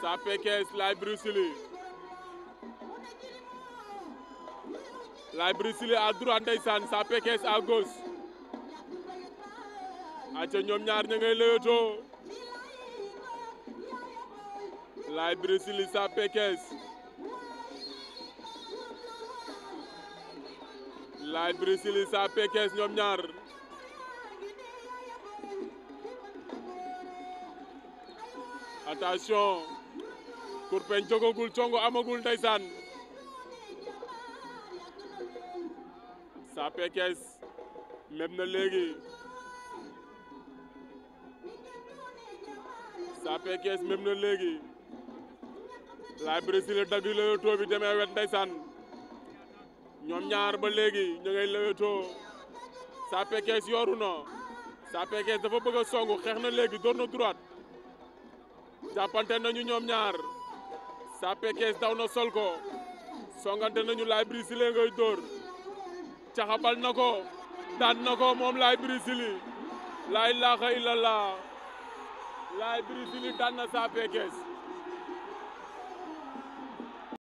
Sa Pekes Laye Bruce Lee. Laye Bruce Lee à droite ndeysaan Sa Pekes à gauche. Aca ñoom ñaar ña ngay lëyatoo. Laye Bruce Lee Sa Pekes. Laye Bruce Lee Sa Pekes ñoom ñaar. Attention. Kurpeñ jogagul congo amagul ndeysaan. Sa Pekes mem na léegi. Sa Pekes mem na léegi. Laye Bruce Lee dagg lëyatoo bi demee wet ndeysaan. ñoom ñaar ba léegi ñu ngay lëyatoo. Sa Pekes yoru na. Sa Pekes dafa bëgg a songu xeex na léegi door na droite. jàppante nañu ñoom ñaar. Sa Pekes daw na sol ko. songante nañu Laye Bruce Lee ngay dóor. caxabal na ko. daan na ko moom Laye Bruce Lee. laa ilaaha illallah. Laye Bruce Lee daan na Sa Pekes.